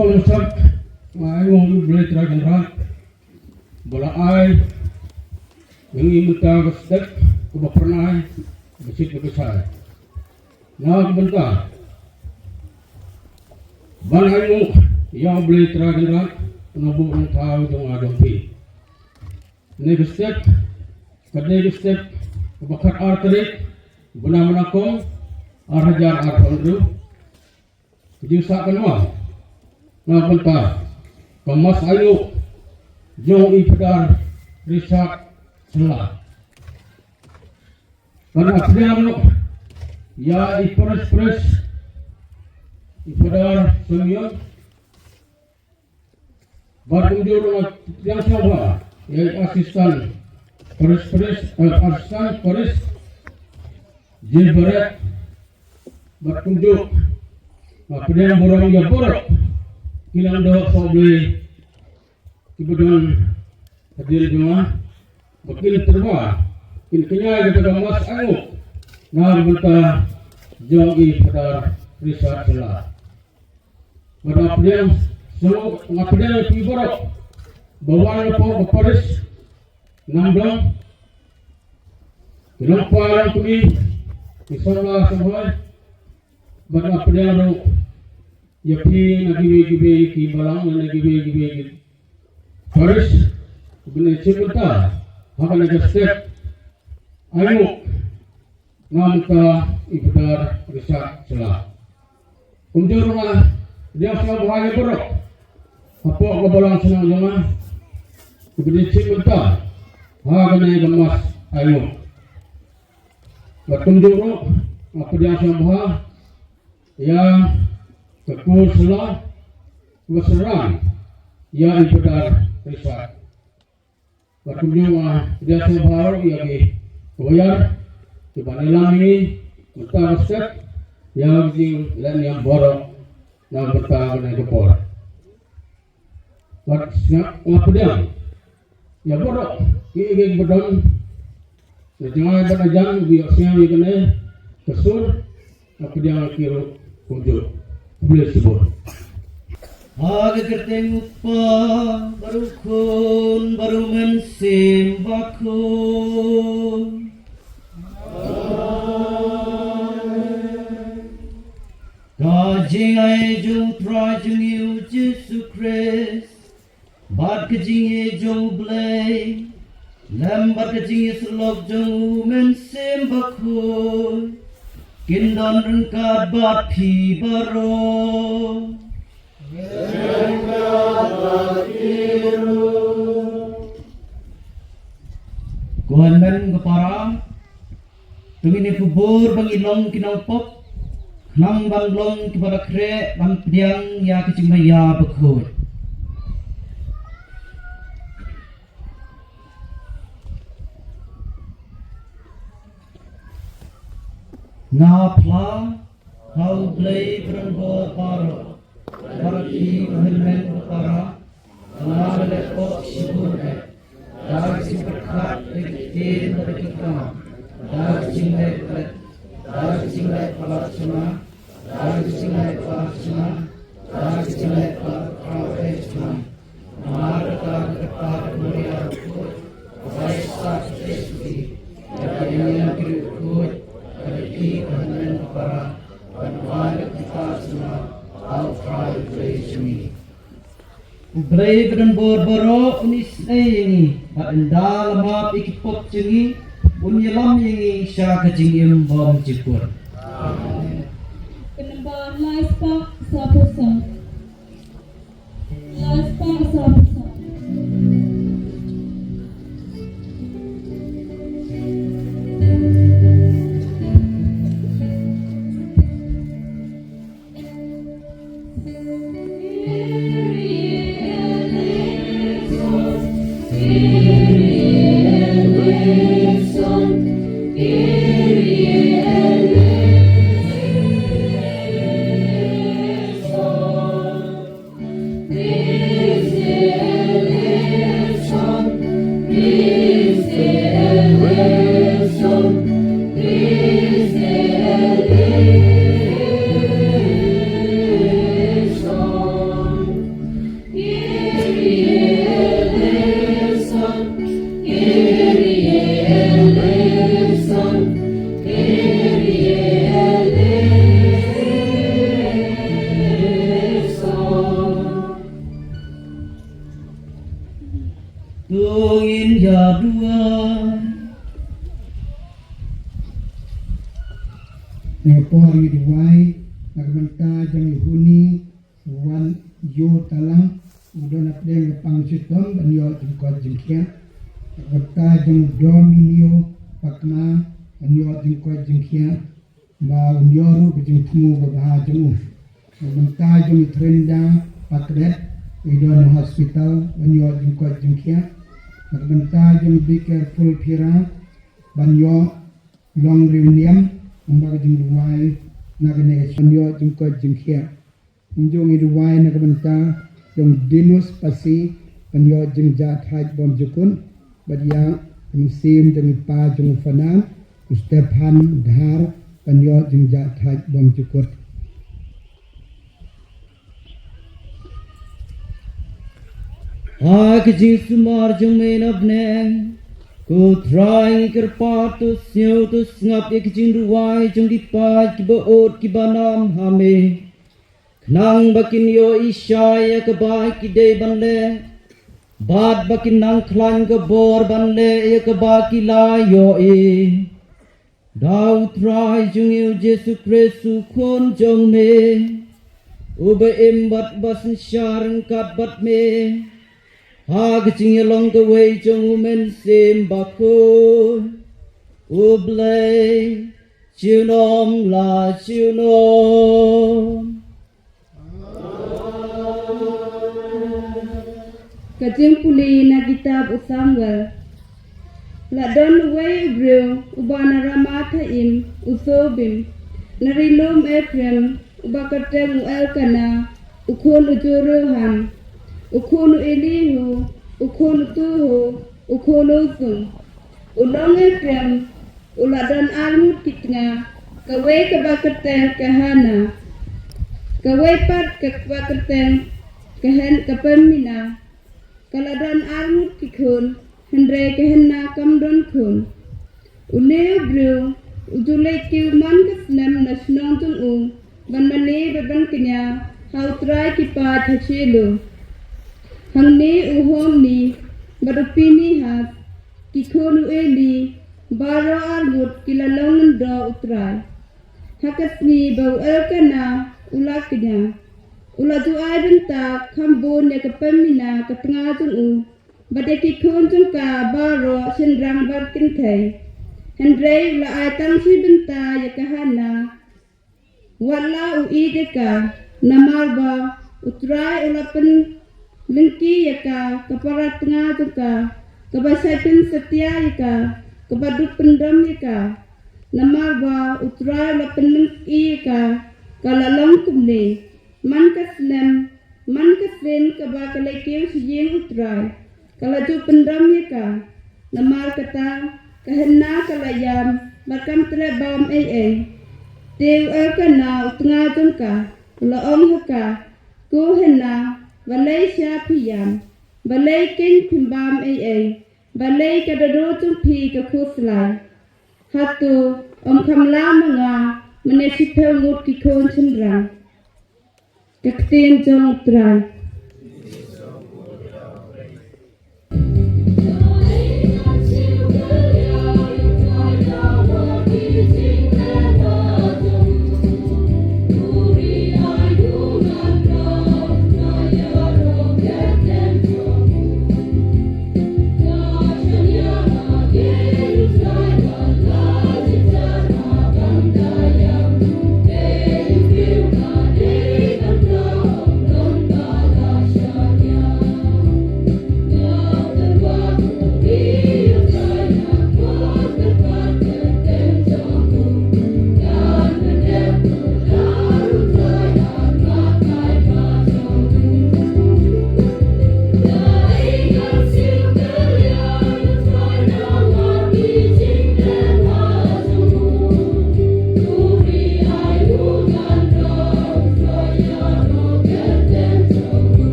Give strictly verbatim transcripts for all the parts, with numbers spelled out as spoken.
Ong sap, nga ai nguh ïa U Blei Trai Kynrad ba la ai ïa ngi mynta ka step kaba phyrnai, ba shit kaba shai. Na ka bynta ban ai nguh ïa U Blei Trai Kynrad, na buh nongthaw jong nga jong phi. Kane ka step ka dei ka step kaba khat ar tarik bnai Mynnyngkong ar hajar arphew hynriew. Ka jingsah kynmaw na ka bynta ka mass ainguh jong i Phadar Richard Shylla. Bad nga pdiang ruh ïa i Parish Priest, i Phadar Simeon. Bad kumjuh ruh nga pdiang sngewbha ïa i Assistant Parish Priest, eh, Assistant Parish Gilbert. Bad kumjuh nga pdiang burom ïa baroh ki nongdoh sohblei kiba don hadien jong nga, ba kin tyrwa, kin kñia ïa kata ka mass ainguh na ka bynta jong i Phadar Richard Shylla. Bad nga pdiang, so, nga pdiang ïa phi baroh ba wan napoh ka parish Namdong, ki nongpa nongkmie, ki samla samhoi. Bad nga pdiang ruh ïa phi na kiwei kiwei ki balang, na kiwei kiwei ki parish, ba kin shim bynta ha kane ka step ainguh na ka bynta i Phadar Richard Shylla. Kumjuh ruh nga pdiang sngewbha ïa baroh hapoh ka balang shnong jong nga, kiba kin shim bynta ha kane ka mass ainguh. Bad kumjuh ruh nga pdiang sngewbha ïa ka kur Shylla ba synran ïa i Phadar Richard. Bad kumjuh nga pdiang sngewbha ruh ïa ki choir kiba ïalam ïa ngi mynta ka step, ïa ki jingleh niam baroh na ka bynta kane ka por. Bad nga, nga pdiang ïa baroh kiei kiei kiba don na jngai bad na jan, kiba ïohsngew ïa kane ka sur, nga pdiang ïa ki ruh kumjuh. Khublei shibun. Ha ka kyrteng U Kpa, bad U Khun, bad U Mynsiem Bakhuid. Ka jingai jong U Trai jong ngi U Jisu Khrist, bad ka jingïeit jong U Blei, lem bad ka jingïasyllok jong U Mynsiem Bakhuid, kin don ryngkat bad phi baroh. Ko hynmen ko para, to ngin ïa kubur ba ngi long ki nongpop, khnang ban long kiba la khreh ban pdiang ïa ka jingmaïa bakhuid. Nga phla ha U Blei ba donbor baroh, bad ïa ki hynmen ko para, ba nga la leh pop shibun eh, da ka jingpyrkhat, da ki ktien bad da ki kam, da ka jingleh klet, da ka jingleh palat shnong, da ka jingleh palat shnong, da ka jingleh palat khraw eh shnong. Namar kata ka kyrpad ka Maria bakhuid, kaba ïaisah kyrteng ïa ki, ïa ki angel ki riewkhuid, ïa ki ko hynmen ko para, ban wan da ka jingthoh sngewbha ha U Trai U Blei jong ngi. U Blei ba donbor baroh un isynei ïa ngi, bad ynda la map ïa ki pop jong ngi, un ïalam ïa ngi sha ka jingim bym jukut. Amen. Ka nombar lai spah saphew saw. Lai spah saphew saw. Ïa duwai. Nga por ïa duwai na ka bynta jong i Huni Wan Ïoh Talang, u don hapdeng ka pang shitom ban ïoh jingkoit jingkhiah. Na ka bynta jong u Dominio Pakma ban ïoh jingkoit jingkhiah. Ba un ïoh ruh ka jingthmu babha jong u. Na ka bynta jong i Trenda Pakret, i don ha hospital, ban ïoh jingkoit jingkhiah. Na ka bynta jong i Be Careful Phira, ban ïoh long riewniam, kumba ka jingduwai na kane ka shnong, ban ïoh jingkoit jingkhiah. Kumjuh ngi duwai na ka bynta jong Dinus Pasi, ban ïoh jingjahthait bymjukut, bad ïa ka mynsiem jong i pa jong u Fanan, u Stephan Dhar, ban ïoh jingjahthait bymjukut. Ha ka jingsumar jong me na bneng, ko Trai, ngi kyrpad, to sngap, to sngap ïa ka jingduwai jong ki paid kiba ud kiba nam ha me. Khnang ba kin ïohi shai ïa kaba ki dei ban leh, bad ba kin nang khlaiñ ka bor ban leh ïa kaba ki la ïohi. Da U Trai jong ngi U Jisu Khrist U Khun jong me, uba im bad uba synshar ryngkat bad me, ha ka jingïalong kawei jong U Mynsiem Bakhuid, U Blei, junom la junom. Ka jingpule na kitab u Samuel. La don uwei u briew uba na Ramathaim, u Jobim, na ri lum Ephraim, uba kyrteng u Elkana, u khun u Jeroham, u khun u Elihu, u khun u Tohu, u khun u Sung. U long Ephraim, u la don arngut ki tnga, kawei kaba kyrteng ka Hana, kawei pat kaba kyrteng ka Hen, ka Pemina. Ka la don arngut ki khun, hynrei ka Hana kam don khun. Une u briew u ju leit kiew man ka snem na shnong jong u, ban mane bad ban kñia ha U Trai ki paid ha Shilo. Hangne u Hofni bad u Pinihas, ki khun u Eli, baroh arngut ki la long nongïalam U Trai. Ha ka sngi ba u Elkana u la kñia, u la ju ai bynta kham bun ïa ka Pemina ka tnga jong u, bad ïa ki khun jong ka baroh shynrang bad kynthei. Hynrei u la ai tang shi bynta ïa ka Hana, wat la u ïeit ïa ka, namar ba U Trai u la pynlyngkhi ïa ka, ka para tnga jong ka, kaba shait pynsatia ïa ka, kaba duk pyndom ïa ka. Namar ba U Trai u la pynlyngkhi ïa ka, ka la long kumne. Man ka snem, man ka sien kaba ka leit kiew sha ïing U Trai, ka la ju pyndom ïa ka. Namar kata, ka Hana ka la ïam, bad kam treh bam ei ei. Te u Elkana u tnga jong ka u la ong ha ka, Ko Hana, balei sha phi ïam? Balei keiñ phim bam ei ei? Balei ka dohnud jong phi ka khuslai? Hato ym kham la ma nga, mynne shiphew ngut ki khun shynrang? Ka ktien jong U Trai.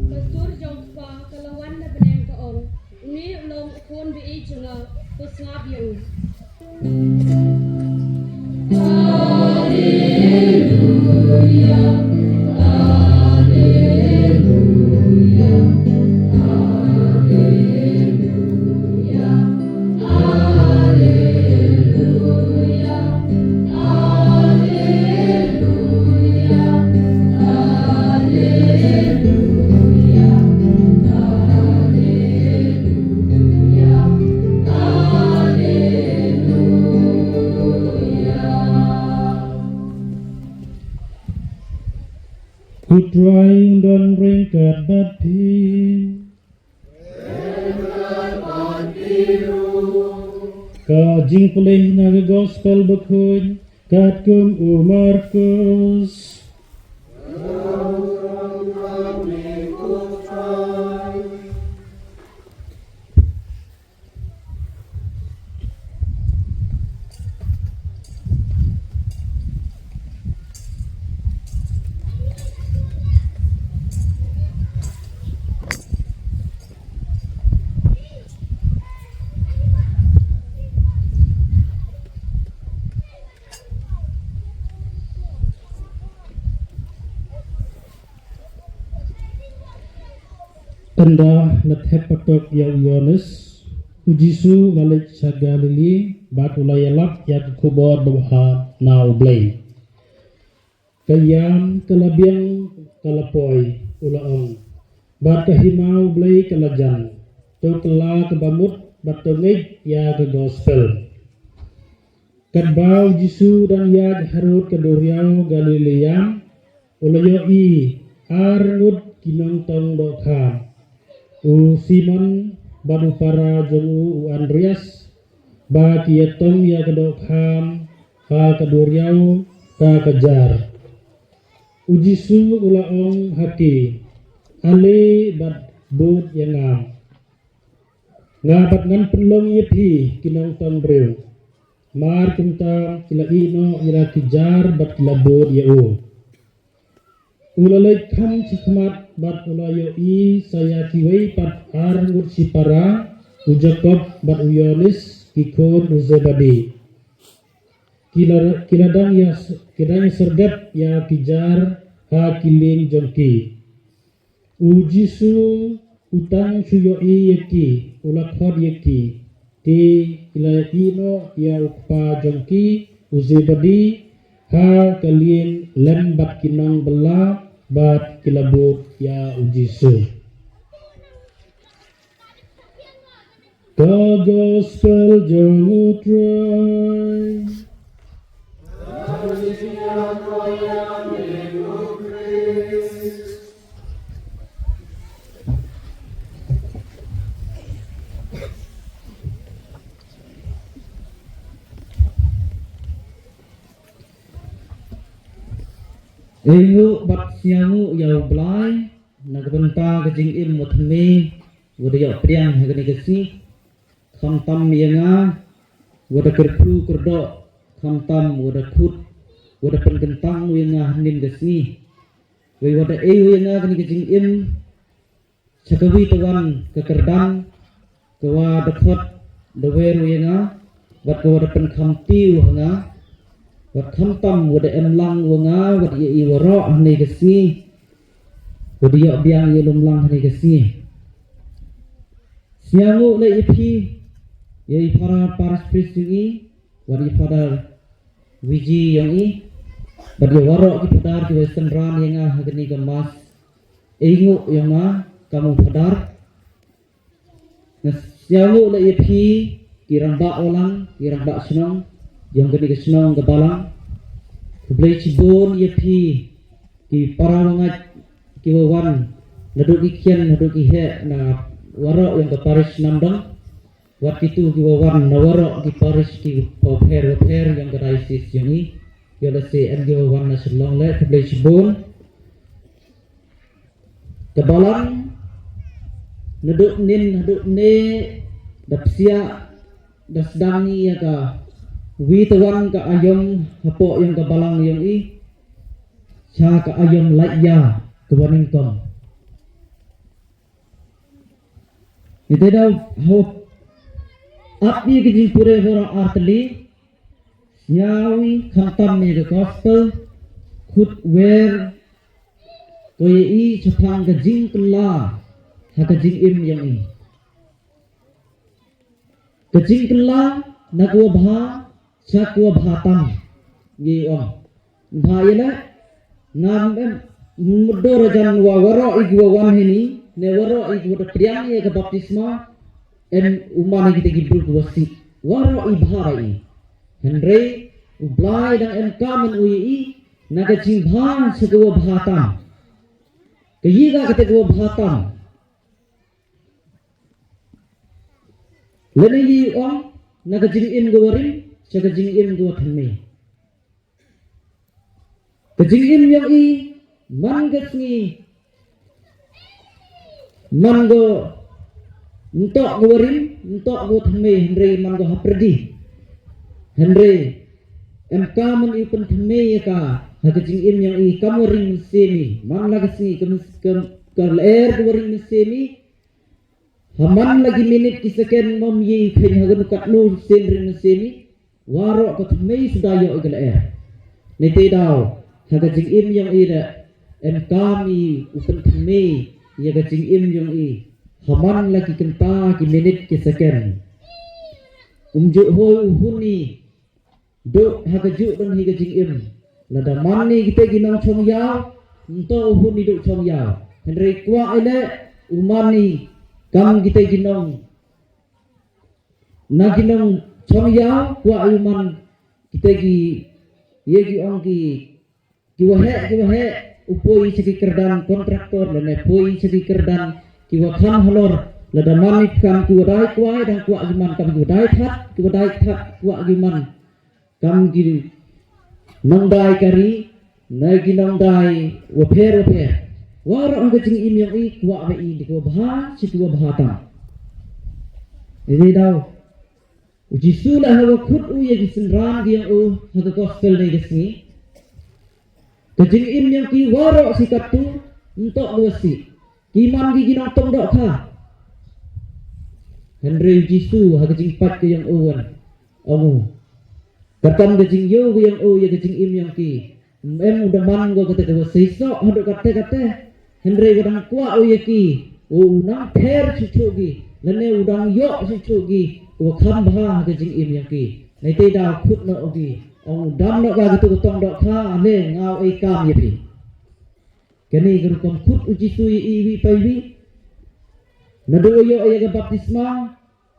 Ka sur jong u Kpa ka la wan na bneng, ka ong: Une u long u Khun ba-ïeit jong nga, to sngap ïa u. U Trai un don ryngkat bad phi. Ka jingpule na ka Gospel Bakhuid katkum u Markus. Ynda la thep patok ïa u Ïoannis, u Jisu u la leit sha Galili bad u la ïalap ïa ka khubor babha na U Blei. Ka ïam ka la biang, ka la poi, u la ong, bad ka hima U Blei ka la jan. To kylla kaba mut bad to ngeit ïa ka Gospel. Katba u Jisu u dang ïaid harud ka duriaw Galilea, u la ïohi ar ngut ki nongtong dohkham, u Simon bad u para jong u, u Andreas, ba ki ïatong ïa ka dohkham ha ka duriaw ka ka jar. U Jisu u la ong ha ki, ale bad bud ïa nga. Nga bad ngan pynlong ïa phi ki nongtong briew. Mar kumta ki la ïeh noh ïa la ki jar bad ki la bud ïa u. U la leit kham shakhmat bad u la ïohi sa ïa kiwei pat ar ngut shipara, u Jakob bad u Ïoannis, ki khun u Zebedi. Ki la, ki la dang ïa, ki dang ïa serdep ïa ki jar ha ki lieng jong ki. U Jisu u tang shu ïohi ïa ki, u la khot ïa ki. Te ki la ïeh noh ïa u kpa jong ki, u Zebedi, ha ka lieng lem bad ki nongbylla, bad ki la bud ïa u Jisu. Ka Gospel jong U Trai. Ainguh bad sniawnguh ïa U Blai na ka bynta ka jingim wathymmai wa da ïoh pdiang ha kane ka sngi. Khamtam ïa nga wa da kyrkhu kyrdoh, khamtam wa da khut, wa da pynkyntang ïa nga hynnin ka sngi. Wei wa da ei ïa nga kane ka jingim sha kawi tawon ka kyrdan, ka wa da khot da wer ïa nga, wat ka wa da pynkhamti ha nga, wat khamtam wa da em lang wa nga, wat ïa i waroh hynne ka sngi, wat ïa biang ïa lum lang hynne ka sngi. Sniawnguh leh ïa phi, ïa i Father Parish Priest jong i, wat ïa Father Wiji jong i, bad ïa waroh ki Father ki wa synran ïa nga ha kane ka Mass. Ainguh ïa nga kam u Father. Nga sniawnguh leh ïa phi ki rangbah Balang, ki rangbah shnong jong kane ka shnong ka Balang. Khublei shibun ïa phi ki para wa ngeit ki wa wan naduh ki khian, naduh ki heh, na waroh ïong ka parish Namdong, wat kitu ki wa wan na waroh ki parish ki wa pher wa pher ïong ka diocese ïong i, ïoh lehse em ki wa wan na Shillong leh, khublei shibun. Ka balang, naduh nin haduh ne, da psiah, da sdang ïa ka wi tawan ka aïom hapoh ïong ka balang ïong i, sha ka aïom lait ïa ka wa nyngkong. Ite da hop ap ïa ka jingpure waroh artylli, sñiaw i khamtam ïa ka gospel, khut wer ko ïa i shaphang ka jingkylla ha ka jingim ïong i. Ka jingkylla na ka wa bha sha ka wa bha tam. Ngi ong bha ïa leh, ngam em mudor jan wa waroh i ki wa wan hini, ne waroh i ki wa da pdiang ïa ka baptisma, em u man ïa kita ki briew ki wa sih. Waroh i bha i. Hynrei u Blai dang em kam u ïa i na ka jingbha sha ka wa bha tam. Ka ïa ka kata ka wa bha tam. Lane i ong na ka jingim ka wa rim sha ka jingim ka wa thymmai. Ka jingim ïong i man ka sngi, man ka mtok ka wa rim, mtok ka wa thymmai, hynrei man ka hapyrdi. Hynrei em kam i pynthymmai ïa ka ha ka jingim ïong i kam wa rim mynsiem i, man la ka sngi ka, ka, ka lyer ka wa rim mynsiem i. Ha man la ki minit ki second mom ïa kheiñ ha ka nu kat nu sien rim mynsiem i. Waroh ka thymmai suda ïoh i ka lyer. Nete daw ha ka jingim ïong i da em kam i u pynthymmai ïa ka jingim ïong i. Ha man la ki kynta ki minit ki second. Um ju hoi u hun i duh ha ka juh dang hi ka jingim. Lada man i kita ki nong chong ïaw, nto u hun i duh chong ïaw. Hynrei kwah i leh u man i kam kita ki nong, na ki nong chong ïaw, kwah i u man kita ki, ïa ki ong ki, ki wa heh, ki wa heh, u poi sha ki kyrdan contractor, lane poi sha ki kyrdan ki wa kham halor, lada man i kam ki wa dai kwai, dang kwah ki man kam ki wa dai that, ki wa dai that, kwah ki man kam ki nongdai kari, na ki nongdai wa pher wa pher. Waroh ka jingim ïong i kwah wa i di ki wa bha, shi ki wa bha tam. Ini daw. U Jisu la ha wa khut u ïa ki synran ki ïong u ha ka gospel ne ka sngi. Ka jingim ïong ki waroh shi katto, ntok wa shi. Ki man ki ki nongtong dohkha. Hynrei u Jisu ha ka jingpait ka ïong u wan. Ong u. Katan ka jingïoh ka ïong u ïa ka jingim ïong ki. Em u da man ko kata ka wa seisoh haduh kate kate. Hynrei u dang kwah u ïa ki. U nang pher shuh shuh ki. Lane u dang ïoh shuh shuh ki. U kham bha ha ka jingim ïong ki. Nai te da khut noh u ki. Ong u dam noh ka katu ka tong dohkha. Ale nga u ei kam ïa phi. Kane ka rukom khut u Jisu ïa i wi pa wi. Naduh ïoh ïa ka baptisma.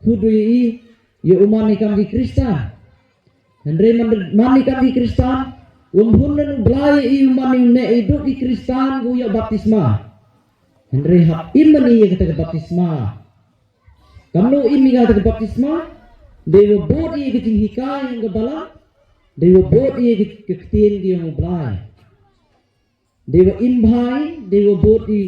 Khut u ïa i. Ïa u man i kam ki Kristan. Hynrei man, man i kam ki Kristan, wam hun nan u Blai i u man i ne i duk ki Kristan ku ïa baptisma. Hynrei hap im man i ïa kata ka baptisma. Kam no im i kata ka baptisma, dei wa bot i ka jinghikai ïa ka balang, dei wa bot i ka, ka ktien ki ïa u Blai. Dei wa im bha i, dei wa bot i,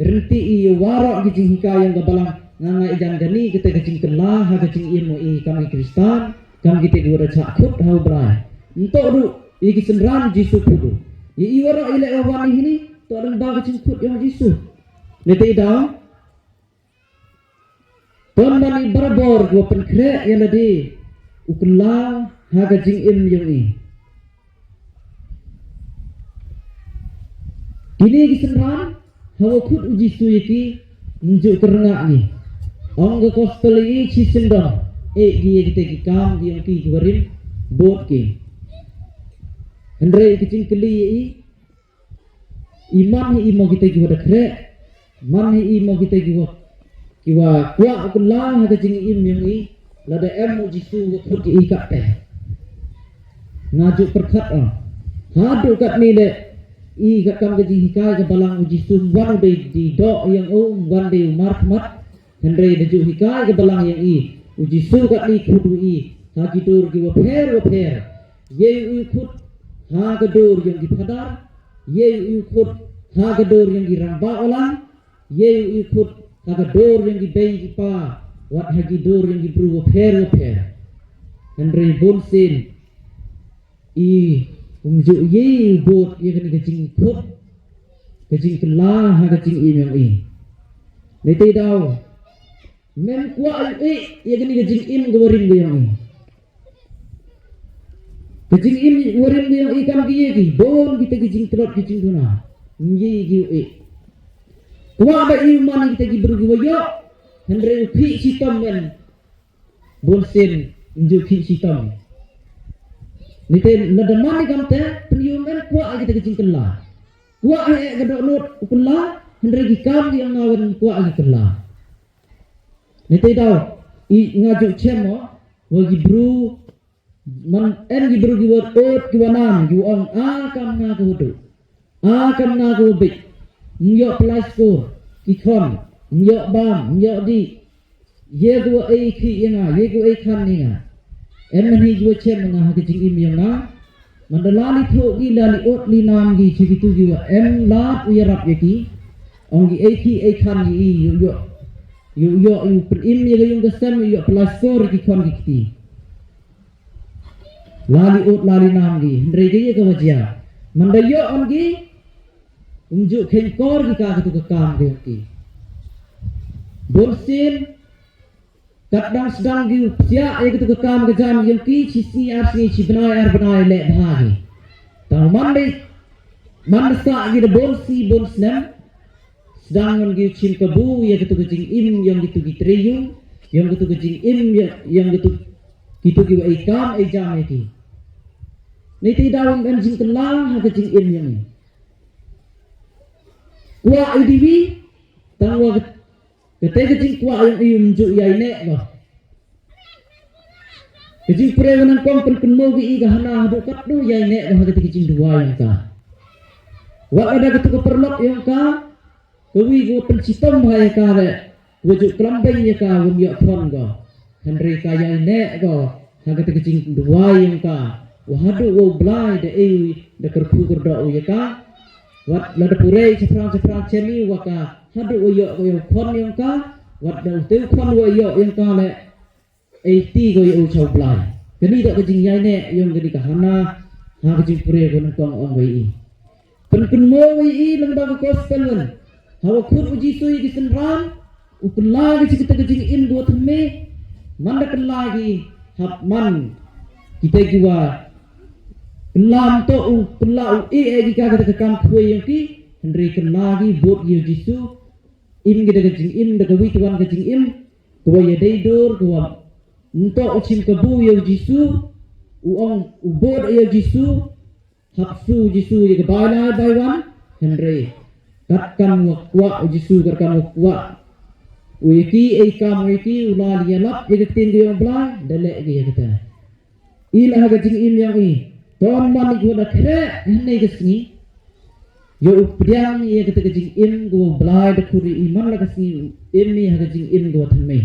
rynti i, ïa waroh ki jinghikai ïong ka balang, nga nga i jan kani, kata ka jingkylla, ha ka jingim wa i, kam ki Kristan, kam kita ki wa da chah khut, ha u Blai. Ntok du, i ki synran, Jisu phudu. I, i waroh i leh wa wan i hini, to dang ba ka jingkhut ïong Jisu. Nete i daw, Pynban i barabor ko pynkhreh ïa lade u kylla ha ka jingim ïong i. Kine ki synran ha wa khut u Jisu ïa ki nju kyrngah ngi. Ong ka gospel ïa ki shi syndon e ki ïa kita ki kam ki ïong ki ki warim bot ki. Hynrei ki jingkylli ïa i I man hi i mo kita ki wa da khreh, man hi i mo kita ki wa, ki wa kwah u kylla ha ka jingim ïong i, lada em u Jisu wa khut i katte. Nga ju pyrkhat o. Haduh katne le, I katkam ka jinghikai ka balang u Jisu, ym wan u dei di doh ïa u, ym wan dei u markhmat. Hynrei da ju hikai ka balang ïa i, u Jisu katni khut u i ha ki dur ki wapher wapher. Ïa u i khut ha ka dur ïa ki phadar, ïa u i khut ha ka dur ïa ki rangbah balang, ïa u i khut ha ka dur ïa ki bei ki pa, wat ha ki dur ïa ki bru wapher wapher. Hynrei bun sien i um ju ïa u bud ïa kane ka jingkhut, ka jingkylla ha ka jingim ïong i. Nitei daw mem kwah ïa u i ïa kane ka jingim ka warim ka ïong i. Ka jingim warim ka ïong i kam ki ïa ki bun kita ki jingtlot ki jingduna. Ym ïa ki u i. Kwah ba i u man ïa kita ki bru ki wa ïoh. Hynrei u khih shitom men. Bun sien ym ju khih shitom. Nitei lada man i kam te pynïoh men kwah ïa kita ki jingkylla. Kwah ïa ka dohnud u kylla, hynrei ki kam ki ong nga wan kwah ïa ki kylla. Nitei daw i nga ju chem mo wa ki bru man en ki bru ki wa ud ki wa nam ki wa ong a kam nga ka wa duh. A kam nga ka wa bit. Ym ïoh pynlait skur ki khon, ym ïoh bam, ym ïoh dih. Ïa ka wa ei khih ïa nga, ïa ka wa ei khan ïa nga. Em man hi ki wa chem nga ha ka jingim ïa nga. Man da la li thoh ki la li ud li nam ki cha kitu ki wa em lad u ïarap ïa ki. Ong ki ei khih ei khan ïa i ïoh ïoh ïoh ïoh ïoh pynim ïa ka ïung ka sem ïoh pynlait skur ki khon ki kti. La li ud la li nam ki hynrei ka ïa ka wa jia. Man da ïoh ong ki um ju kheiñ kor ki ka katu ka kam ka ïong ki. Bun sien kat dang sdang ki u psiah ïa katu ka kam ka jam ïong ki chi sngi ar sngi chi bnai ar bnai leh bha ki. Tang man dei man da sah ki da bun sngi bun snem sdang ngan ki u chim kabu ïa katu ka jingim ïong kitu ki trei ïung ïong katu ka jingim ïong katu kitu ki wa ei kam ei jam ïa ki. Nitei daw em jingkylla ha ka jingim ïong i. Kwah i diwi tang wa kata ka jingkwah ïong i um ju ïai neh ba ka jingpyrshah nang kong pynkynmo ki i ka hana haduh katno ïai neh ba ha kata ka jingduwai ïong ka. Wat lada kata ka pyrlok ïong ka ka wi ka wa pynshitom ha ïa ka le wa ju klam beng ïa ka wam ïoh thon ka. Hynrei ka ïai neh ka ha kata ka jingduwai ïong ka wa haduh wa u Blai da ei da kyrkhu kyrdoh u ïa ka. Wat lada purei chaphrang chaphrang chemi wa ka haduh wa ïoh ka ïoh khon ïong ka. Wat da u teu khon wa ïoh ïong ka le ei ti ka ïoh u cha u Blai. Kani da ka jingïai neh ïong kani ka hana ha ka jingpurei ka nang kong ong wei i. Pynkynmo wei i lang ba ka gospel wan ha wa khut u Jisu ïa ki synran u kylla ki chi kita ka jingim ka wa thymme. Man da kylla ki hap man kita ki wa kylla mto u kylla u e e ki ka kita ka kam khwei ïong ki. Hynrei kylla ki bud ïa u Jisu im ki da ka jingim da ka wi twan ka jingim ka wa ïa dei dur ka wa mto u chim kabu ïa u Jisu u ong u bud ïa u Jisu. Hap su Jisu ïa ka bai lai bai wan. Hynrei kat kam wa kwah u Jisu kat kam wa kwah u ïa ki ei kam u ïa ki u la ïa lap ïa ka ktien ka ïong Blai da leh ki ïa kata. I la ha ka jingim ïong i ton man i kwah da khreh hynne ka sngi ïa u pdiang ïa kata ka jingim ka wa Blai da khuri i man la ka sngi im i ha ka jingim ka wa thymme.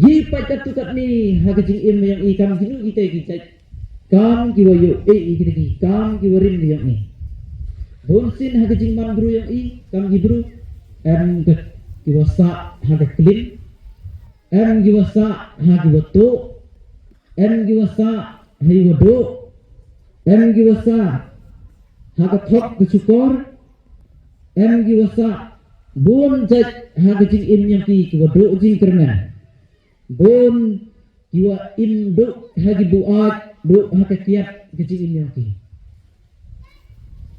Yi pat katu katni ha ka jingim ïong i kam kinu kita ki jait kam ki wa ïoh e i kita ki kam ki wa rim ïong i. Bun sien ha ka jingman bru ïong i kam ki bru em ka ki wa sah ha ka klim em ki wa sah ha ki wa tuh. Em ki wa sah ha i wa duh. Em ki wa sah ha ka thok ka chukor. Em ki wa sah bun jait ha ka jingim ïong ki ki wa duh jingkyrmen. Bun ki wa im duh ha ki buaid duh ha ka kiad ka jingim ïong ki.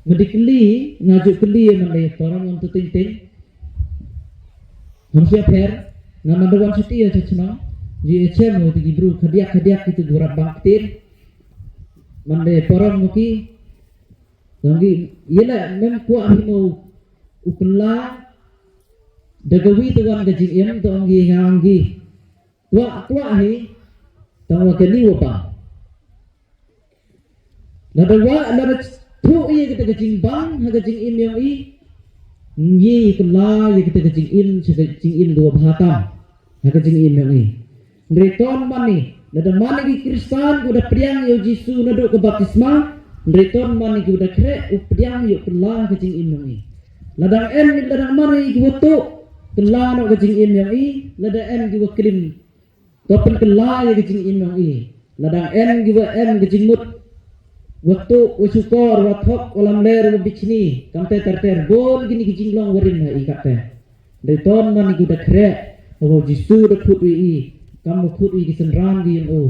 Ma dei kylli nga ju kylli man dei para ngam tu ting ting. Ngam sia pher nga man da wan chuti ïa cha chnong ji ïa chem wa ti ki bru khadiak khadiak ki tu gurap bang ktin. Man dei para ngam ki ngam ki ïa la mem kwah hi mo u kylla da ka wi tu wan ka jingim tu ong ki nga ong ki. Kwah kwah hi tang wa kani wa bang. Lada wah, lada thuh ïa kata ka jingbang ha ka jingim yong i, ngi kylla ïa kata ka jingim, sha ka jingim ka wa bha tam ha ka jingim yong i. Hynrei ton mane, lada mane ki Khristan ki wa da pdiang ïa u Jisu naduh ka baptisma, hynrei ton mane ki wa da khreh u pdiang ïa u kylla ha ka jingim yong i. Lada em, lada mane ki wa tuh, kylla noh ka jingim yong i, lada em ki wa klim, to pynkylla ïa ka jingim yong i. Lada em ki wa em ka jingmut, wa tuh, wa shukor, wa thok, wa lamler, wa bichni, kamte ter ter, bun kine ki jinglong wa rim ha i katte. Hynrei ton mane ki wa da khreh, ha wa u Jisu da khot ïa i, kam wa khot ïa ki synran ki yong u,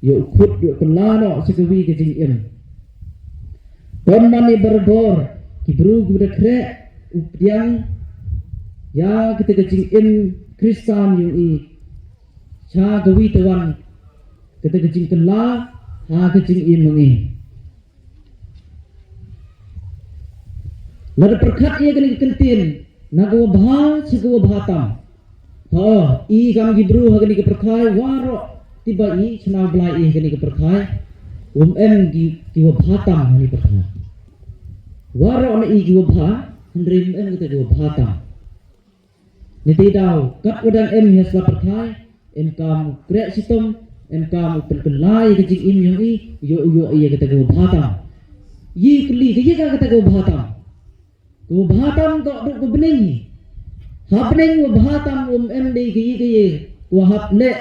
ïa u khot ïa u kylla noh sha kawi ka jingim. Ton mane barabor, ki bru ki wa da khreh u pdiang ïa kata ka jingim Khristan yong i, sha kawi tawan kata ka jingkylla ha ka jingim yong i. Lada pyrkhat ïa kane ka kyntien, na ka wa bha sha ka wa bha tam. Ho, i kam ki bru ha kane ka pyrthai, waroh, ti ba i chna Blai i ha kane ka pyrthai, um em ki, ki wa bha tam ha kane ka pyrthai. Waroh na i ki wa bha, hynrei um em kata ki wa bha tam. Niti daw, kat wa dang em ha sla pyrthai, em kam u khreh shitom, em kam u pynkylla ïa ka jingim yong i, ïoh u ïoh ïa kata ka wa bha tam. Ïa kylli ka ïa ka kata ka wa bha tam. Ka wa bha tam to duk ka bneng. Ha bneng wa bha tam um em dei ka ïa ka ïa, ka wa hap leh,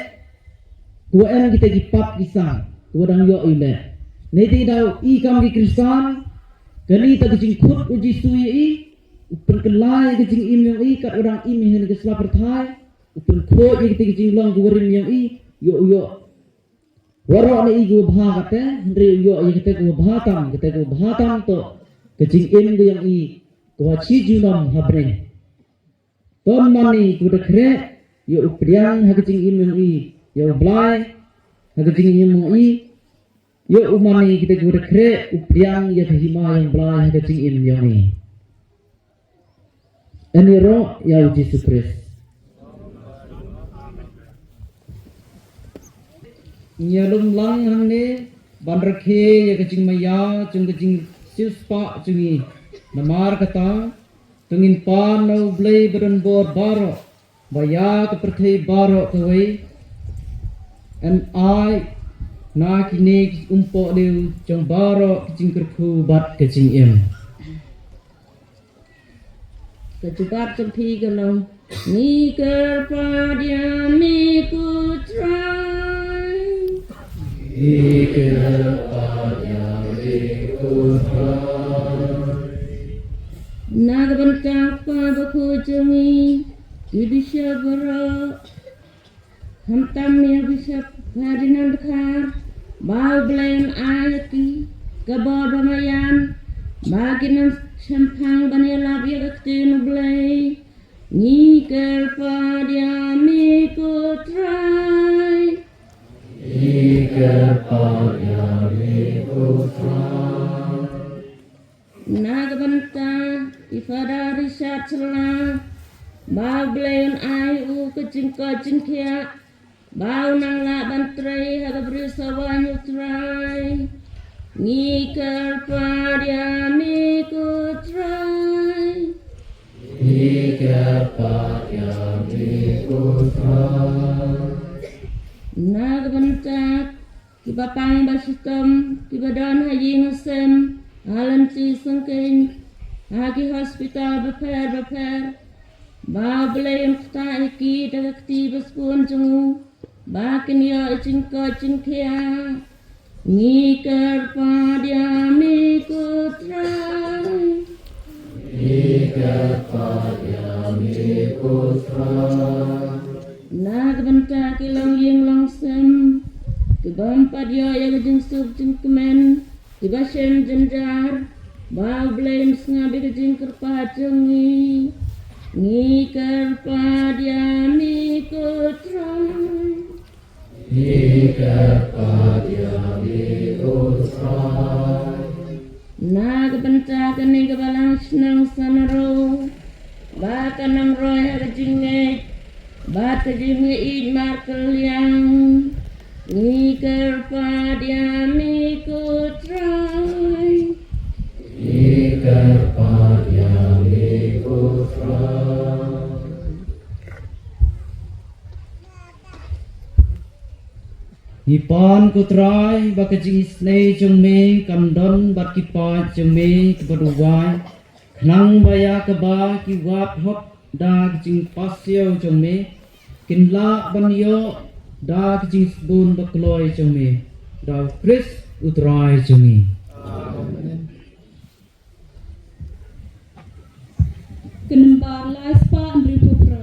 ka wa em kita ki pap ki sang, ka wa dang ïoh i leh. Niti daw i kam ki Khristan, kani ta ka jingkhot u Jisu ïa i, u pynkylla ïa ka jingim yong i, kat wa dang im i ha kane ka sla pyrthai, u pynkhuid ïa kita ki jinglong ki wa rim yong i, ïoh, ïoh. Waroh na i ki wa bha kate, hynrei ïoh ïa kata ka wa bha tam, kata ka wa bha tam to, ka jingim ka yong i, ka wa chi junom ha bneng. Ton mane ki wa da khreh, ïoh u pdiang ha ka jingim yong i, ïa u Blai, ha ka jingim yong i, ïoh u mane kita ki wa da khreh, u pdiang ïa ka hima yong Blai ha ka jingim yong i. Ani roh ïa u Jisu Khrist. Ngi ïa lum lang hangne, ban rakhe ïa ka jingmaïa, jong ka jingsiewspah, jong ngi. Namar kata, to ngin pan na u Blei ba don bor baroh, ba ïa ka pyrthei baroh kawei, yn ai, na kine ki umpohliew, jong baroh ka jingkyrkhu bad ka jingim. Ka jubab jong phi ka long. Ngi kyrpad ïa me ko Trai. Ngi kyrpad ïa me ko Trai. Na ka bynta u kpa bakhuid jong ngi, ki bishop baroh, khamtam ïa u Bishop Ferdinand Dkhar, ba u Blei un ai ïa ki ka bor ba maïan, ba kin nang shemphang ban ïalap ïa ka ktien u Blei. Ngi kyrpad ïa me ko Trai. Ngi kyrpad ïa me ko Trai. Na ka bynta i Father Richard Shylla, ba u Blei un ai u ka jingkoit jingkhiah, ba u nang lah ban trei ha ka briew sawan u Trai. Ngi kyrpad ïa me ko Trai. Ngi kyrpad ïa me ko Trai. Na ka bynta kiba pang ba shitom, kiba don ha ïing ha sem, ha lynti syngkien, ha ki hospital bapher bapher, ba u Blei un ktah ïa ki da ka kti ba sbun jong u, ba kin ïoh ïa ka jingkoit jingkhiah. Ngi kyrpad ïa me ko Trai. Ngi kyrpad ïa me ko Trai. Na ka bynta ki longïing longsem, kiba ym pat ïoh ïa ka jingsuk jingkmen, kiba shem jynjar, ba u Blei un sngap ïa ka jingkyrpad jong ngi. Ngi kyrpad ïa me ko Trai. Ngi kyrpad ïa me ko Trai. Na ka bynta kane ka balang shnong Sanaro, ba kan nang roi ha ka jingngeit bad ka jingïeit markylliang. Ngi kyrpad ïa me ko Trai. Kyrpad ïa me ko Trai. Ngi pan ko Trai ba ka jingisynei jong me kam don bad ki paid jong me kiba duwai, khnang ba ïa kaba ki wad hok da ka jingpasiaw jong me, kin lah ban ïoh da ka jingsbun ba kloi jong me, da u Khrist u Trai jong ngi. Ka nombar lai spah hynriewphew phra.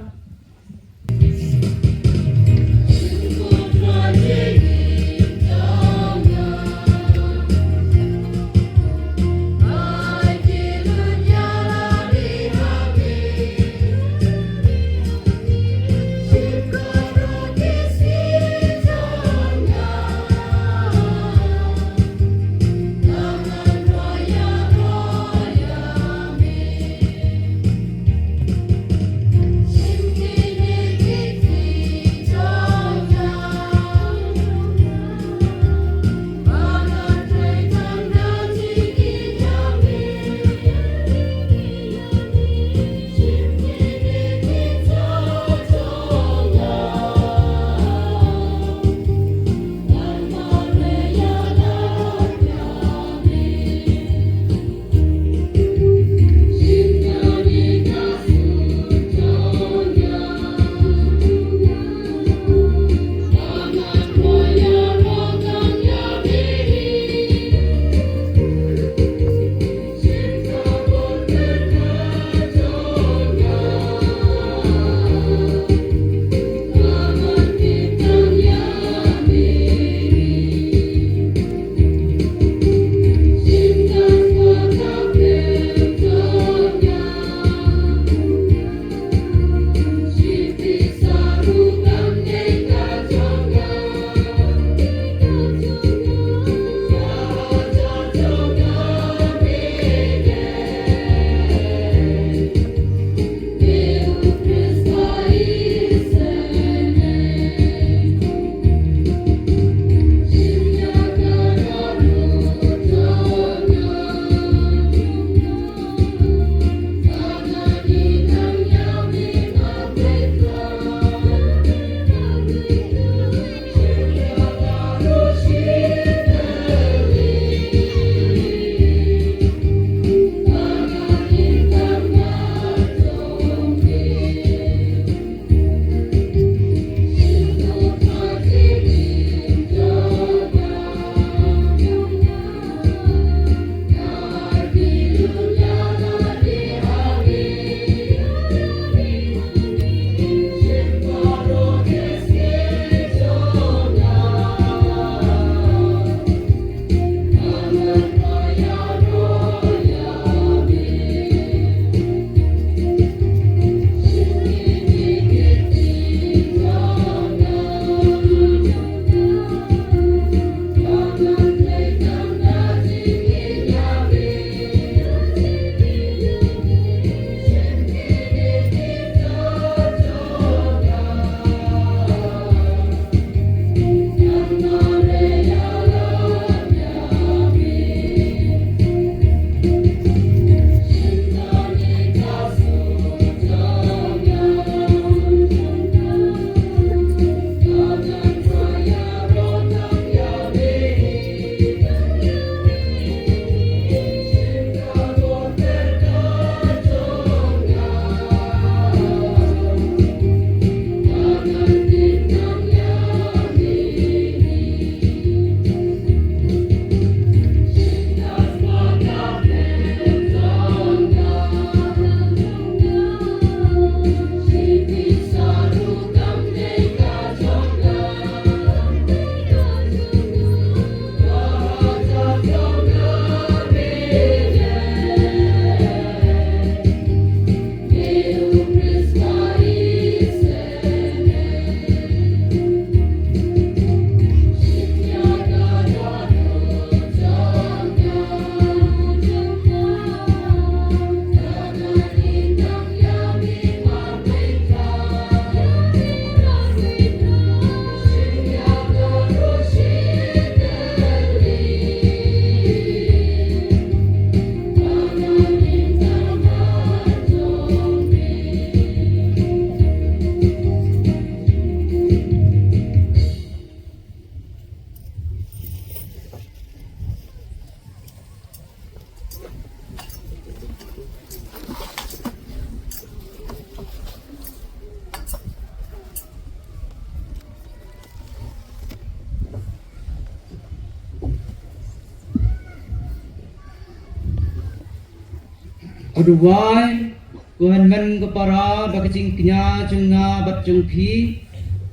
Ko duwai, ko hynmen ko para, ba ka jingkñia jong nga bad jong phi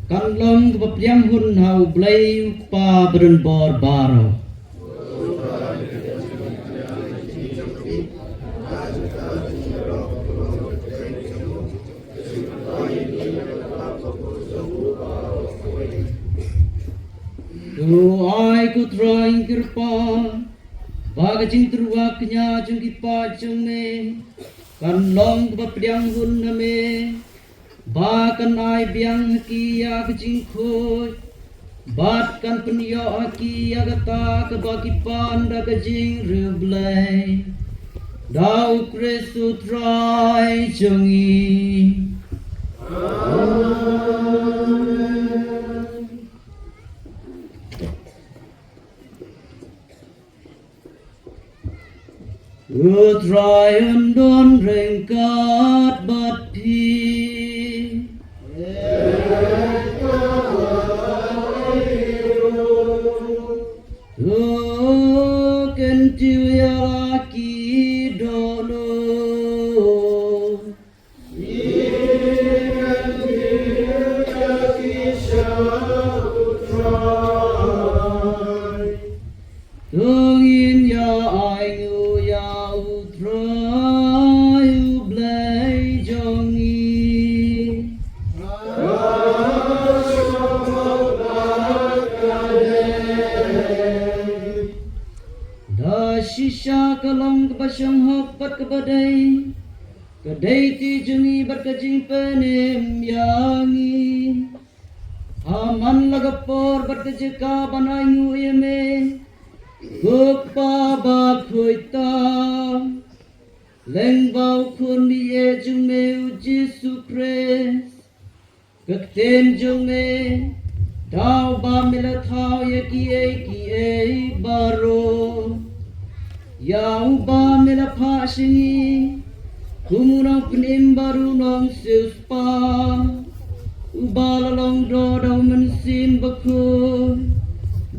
kan long kaba pdiang hun ha U Blei U Kpa badonbor baroh. To ai ko Trai kyrpad ba ka jingtyrwa kñia jong ki paid jong me kan long kaba pdiang hun na me, ba kan ai biang ha ki ïa ka jingkhuid, bad kan pynïoh ha ki ïa kata kaba ki pan da ka jingriewblei. Da U Khrist U Trai jong ngi. Amen. U Trai un don ryngkat bad phi. To kyntiew ïa la ki dohnud. To ngin ïa ainguh ïa U Trai U Blei jong ngi. Da shisha ka long kaba shong hok bad kaba dei, ka dei ti jong ngi bad ka jingpynim ïa ngi. Ha man la ka por bad ka jaka ban ainguh ïa me, ko Kpa bakhuid tam, lyngba U Khun baieit jong me U Jisu Khrist. Ka ktien jong me, da uba me la thaw ïa kiei kiei baroh. Ïa uba me la phah sha ngi kum u nongpynim bad u nongsiewspah, uba la long doh da U Mynsiem Bakhuid,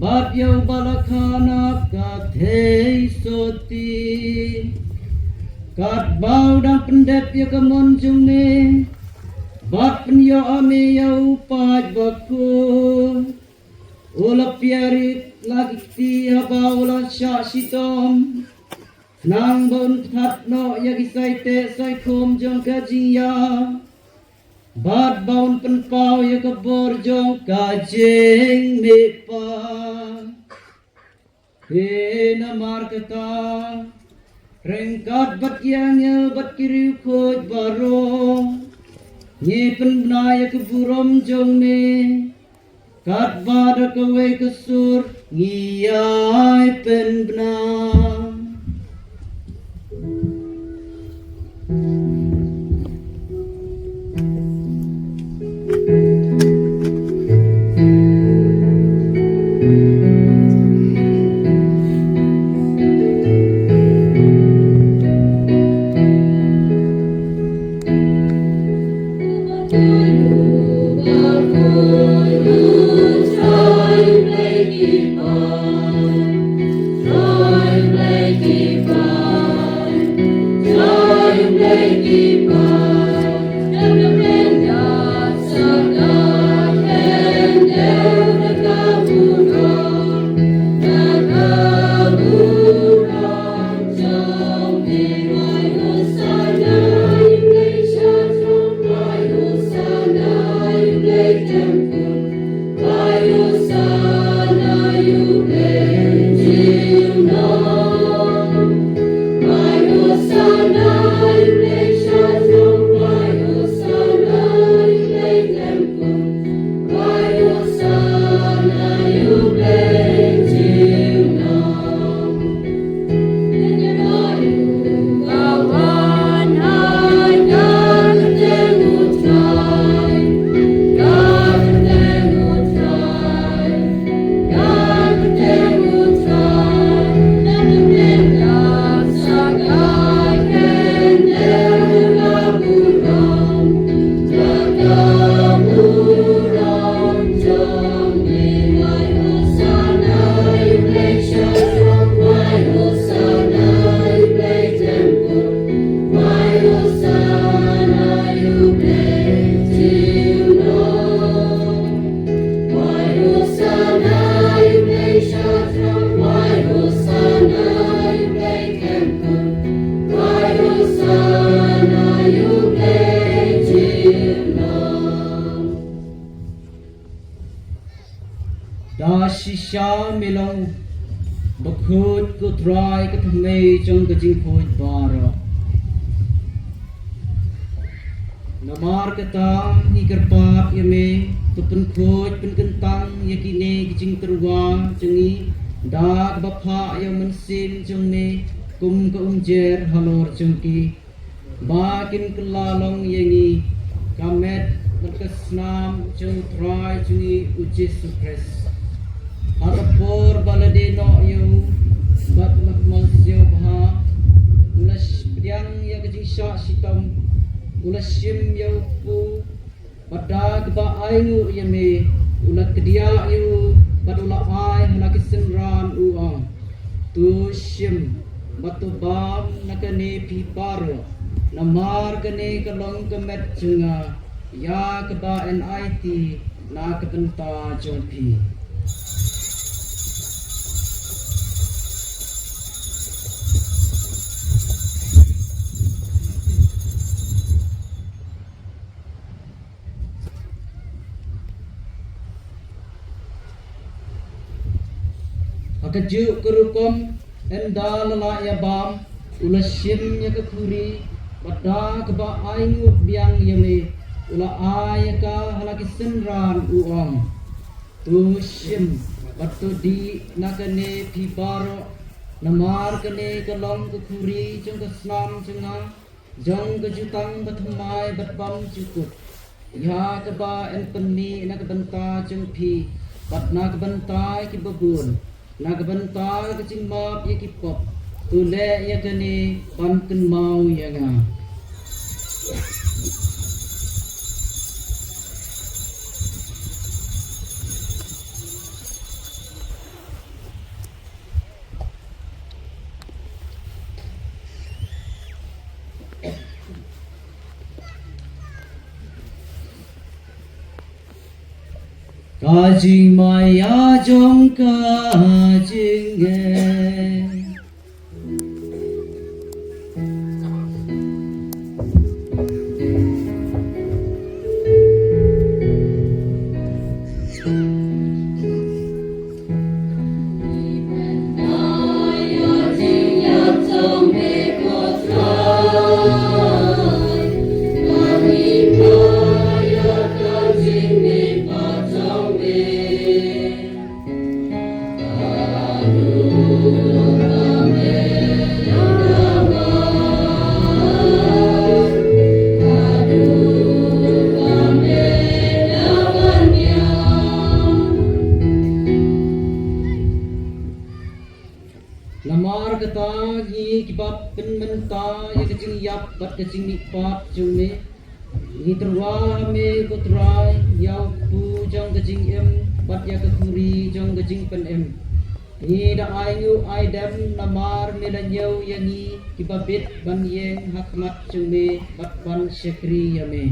bad ïa uba la kha na ka theisotti. Katba u dang pyndep ïa ka mon jong me, bad pynïoh ha me ïa u paid bakhuid, u la piarit la ki kti haba u la shah shitom, khnang ba un ktah noh ïa ki saiteh saikhum jong ka jingïap, bad ba un pynpaw ïa ka bor jong ka jingmihpat. Te namar kata, ryngkat bad ki angel bad ki riewkhuid baroh, ngi pynbna ïa ka burom jong me, katba da kawei ka sur ngi ïai pynbna. Shisha me long bakhuid ko Trai, ka thymmei jong ka jingkhuid baroh. Namar kata ngi kyrpad ïa me, to pynkhuid pynkyntang ïa kine ki jingtyrwa jong ngi da kaba phah ïa u Mynsiem jong me kum ka umjer halor jong ki, ba kin kylla long ïa ngi ka met bad ka snam jong u Trai jong ngi u Jisu Khrist. Ha ka por ba la die noh ïa u bad la kmen siew bha, u la pdiang ïa ka jingshah shitom, u la shim ïa u kpu, bad da kaba ainguh ïa me u la kdiah ïa u bad u la ai ha la ki synran, u ong: To shim bad to bam na kane phi baroh, namar kane ka long ka met jong nga ïa kaba yn aiti na ka bynta jong phi. Ha kajuh ka rukom, ynda la lah ïa bam, u la shim ïa ka khuri, bad da kaba ainguh biang ïa me, u la ai ïa ka ha la ki synran, u ong: To shim bad to dih na kane phi baroh, namar kane ka long ka khuri jong ka snam jong nga, jong ka jutang bathymmai bad bymjukut, ïa kaba yn pynmih na ka bynta jong phi bad na ka bynta ki babun, na ka bynta ka jingmap ïa ki pop. To leh ïa kane ban kynmaw ïa nga. Ka jingmaïa jong ka jingeh. Namar kata ngi kiba pynmynta ïa ka jingïap bad ka jingmihpat jong me, ngi tyrwa ha me ko Trai ïa u kpu jong ka jingim bad ïa ka khuri jong ka jingpynim. Ngi da ainguh aidem namar me la ñiew ïa ngi kiba bit ban ïeng ha khmat jong me bad ban shakri ïa me.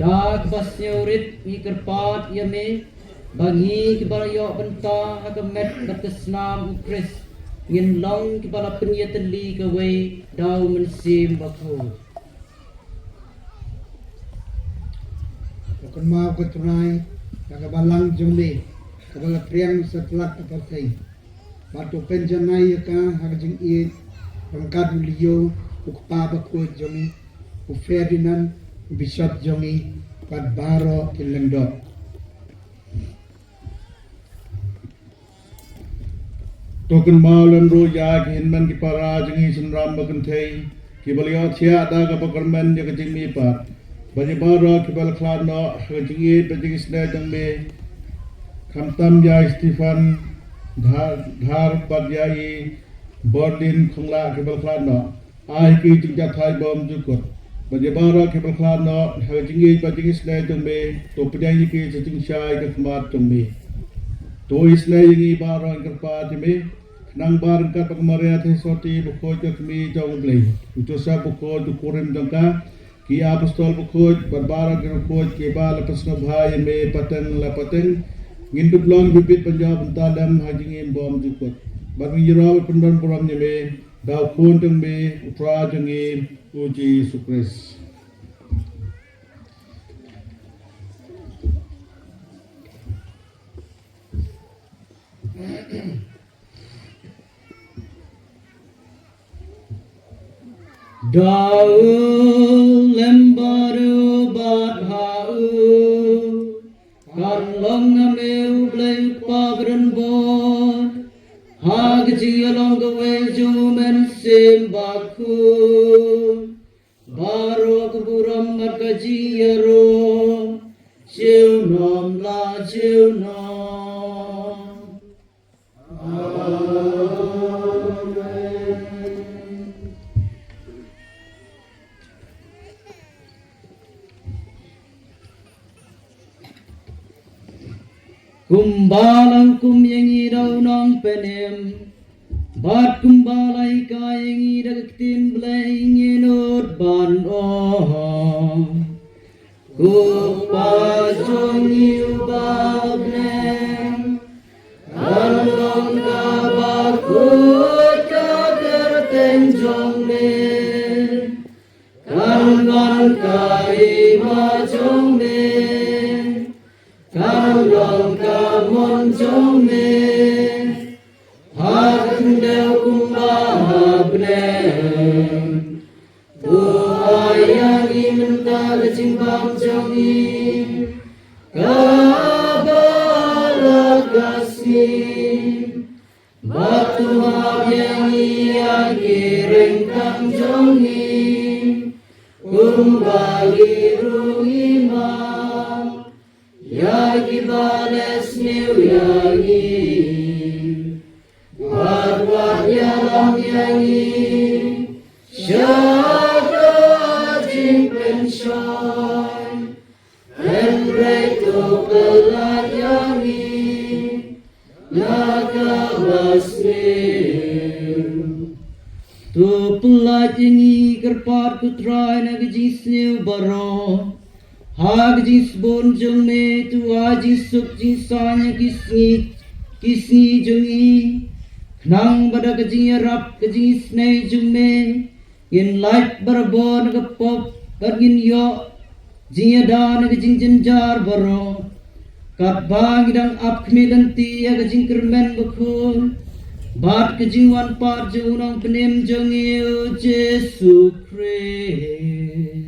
Da kaba sngewrit ngi kyrpad ïa me ba ngi kiba ïoh bynta ha ka met bad ka snam u Khrist ngin long kiba la pynïatylli kawei da u Mynsiem Bakhuid. To kynmaw ko Trai ïa ka balang jong me kaba la pdiang satlak ka pyrthei, bad to pynjanai ïa ka ha ka jingïeit ryngkat u Leo u kpa bakhuid jong ngi, u Ferdinand u bishop jong ngi, bad baroh ki lyngdoh. To kynmaw lem ruh ïa ki hynmen ki para jong ngi shynrang ba kynthei kiba la ïohthiah da kaba kyrmen ïa ka jingmihpat, bad ïa baroh kiba la khlad noh ha ka jingïeit bad jingisynei jong me, khamtam ïa i Stephen Dhar, Dhar bad ïa i Bordin Khonglah kiba la khlad noh. Ai ki jingjahthait bymjukut. Bad ïa baroh kiba la khlad noh ha ka jingïeit bad jingisynei jong me, to pdiang ïa ki sha jingshai ka khmat jong me. To isynei ïa ngi baroh, ngi kyrpad ïa me, khnang ba ryngkat bad ka Maria Theisotti bakhuid ka Kmie jong U Blei, u Joseph bakhuid u kurim jong ka, ki apostol bakhuid bad baroh ki riewkhuid kiba la pynsngewbha ïa me pateng la pateng, ngin dup long bibit ban ïoh bynta lem ha ka jingim bymjukut. Bad ngin ïaroh ban pyndon burom ïa me da u Khun jong me, u Trai jong ngi, u Jisu Khrist. Da u lem bad u bad ha u, kan long ha me u Blei u Kpa badonbor, ha ka jingïalong kawei jong u Mynsiem Bakhuid. Baroh ka burom bad ka jingïaroh, junom la junom. Amen. Kumba la hukum ïa ngi da u Nongpynim, bad kumba la hikai ïa ngi da ka ktien Blei, ngin nud ban ong: Ko Kpa jong ngi uba ha bneng, kan long kaba khuid ka kyrteng jong me. Kan wan ka hima jong me, kan long ka mon jong me, ha khyndew kumba ha bneng. To ai ïa ngi mynta ka jingbam jong ngi, kaba la ka sngi. Bad to map ïa ngi ïa ki ryngkang jong ngi, kumba ngi ruh ngi map ïa kiba leh sniew ïa ngi. Bad wat ïalam ïa ngi sha ka jingpynshoi, hynrei to pyllait ïa ngi na kaba sniew. To pyllait ïa ngi kyrpad ko Trai na ka jingsniew baroh, ha ka jingsbun jong me. To ai jingsuk jingsaiñ ha ki sngi, ki sngi jong ngi, khnang ba da ka jingïarap ka jingisynei jong me, ngin lait barabor na ka pop, bad ngin ïoh jingïada na ka jingjynjar baroh, katba ngi dang ap khmih lynti ïa ka jingkyrmen bakhuid bad ka jingwan pat jong u Nongpynim jong ngi, u Jisu Khrist.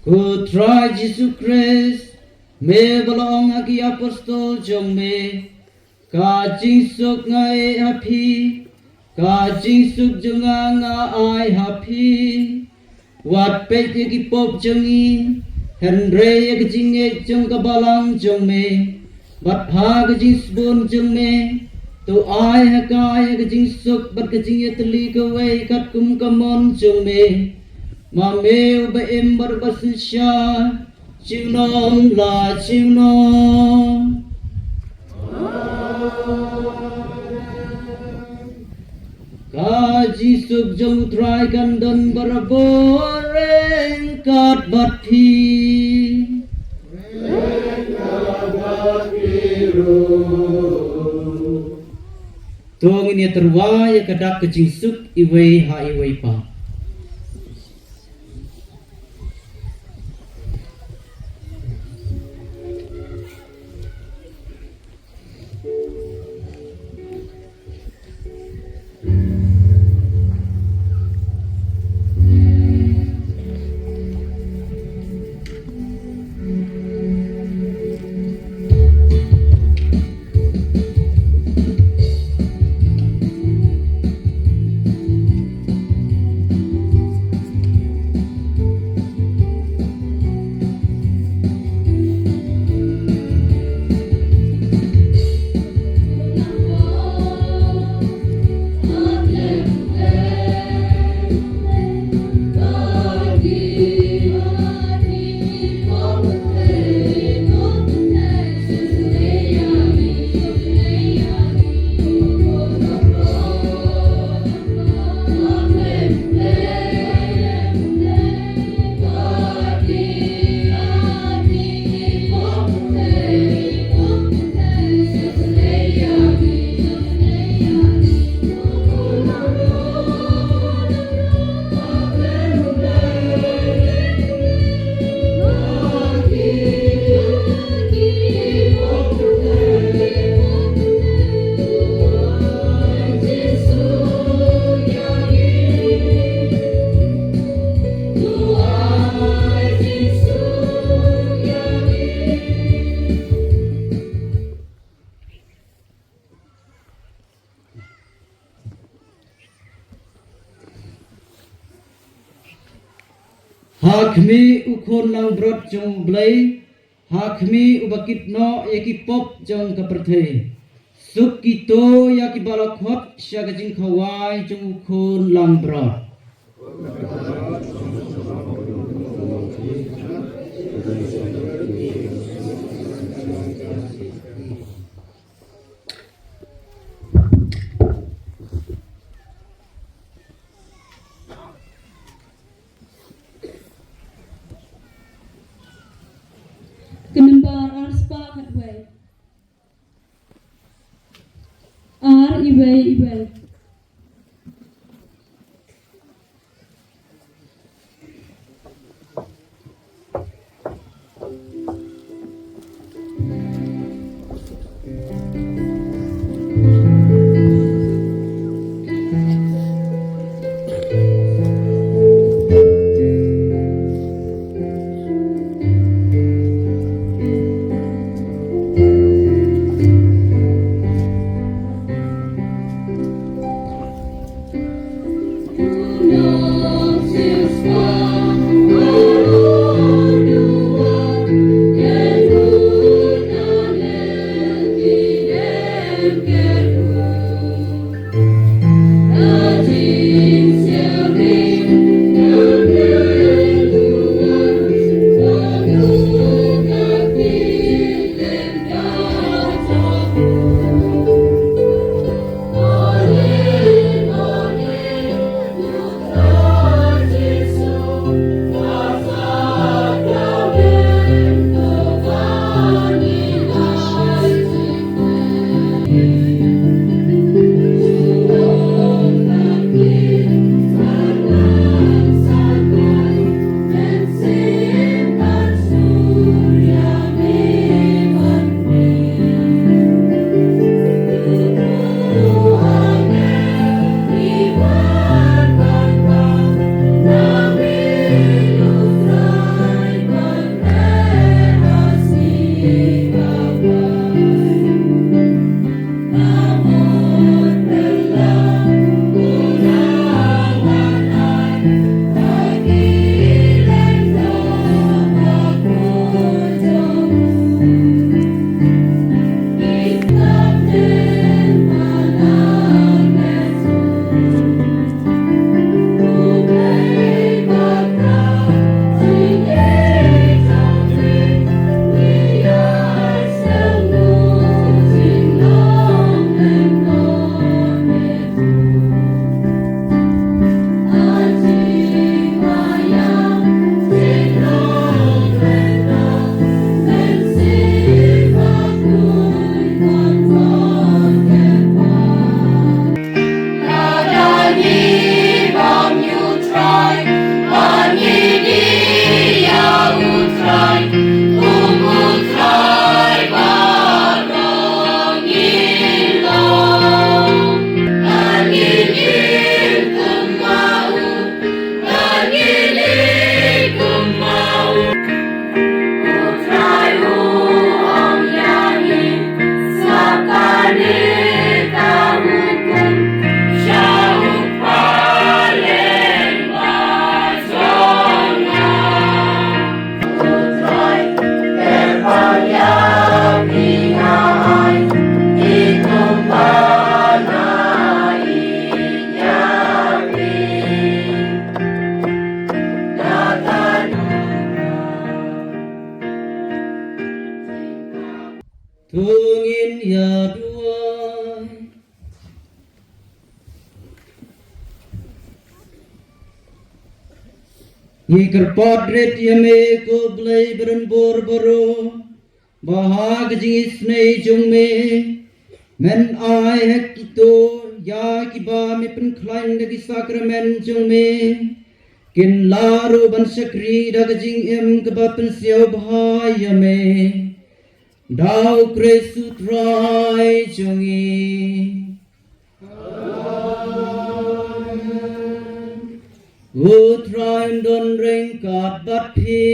Ko Trai Jisu Khrist, me ba la ong ha ki apostol jong me, ka jingsuk nga ai ha phi, ka jingsuk jong nga nga ai ha phi. Wat peit ïa ki pop jong ngi, hynrei ïa ka jingngeit jong ka balang jong me. Bad ha ka jingsbun jong me, to ai ha ka ïa ka jingsuk bad ka jingïatylli kawei katkum ka mon jong me. Ma me uba im bad uba synshar, junom la junom. Ka jingsuk jong u Trai kan don barabor ryngkat bad phi. To ngin ïa tyrwa ïa ka dak ka jingsuk iwei ha iwei pat. Ha khmih u Khun langbrot jong U Blei, ha khmih uba kit noh ïa ki pop jong ka pyrthei. Suk kito ïa kiba la khot sha ka jingkhawai jong u Khun langbrot. Ka nombar ar spah khatwei. Ar iwei iwei. To ngin ïa duwai. Ngi kyrpad rit ïa me ko Blei ba donbor baroh, ba ha ka jingisynei jong me men ai ha kito ïa kiba me pynkhlaiñ da ki sakramen jong me, kin lah ruh ban shakri da ka jingim kaba pynsiewbha ïa me. Da U Khrist U Trai jong ngi. Amen. U Trai un don ryngkat bad phi.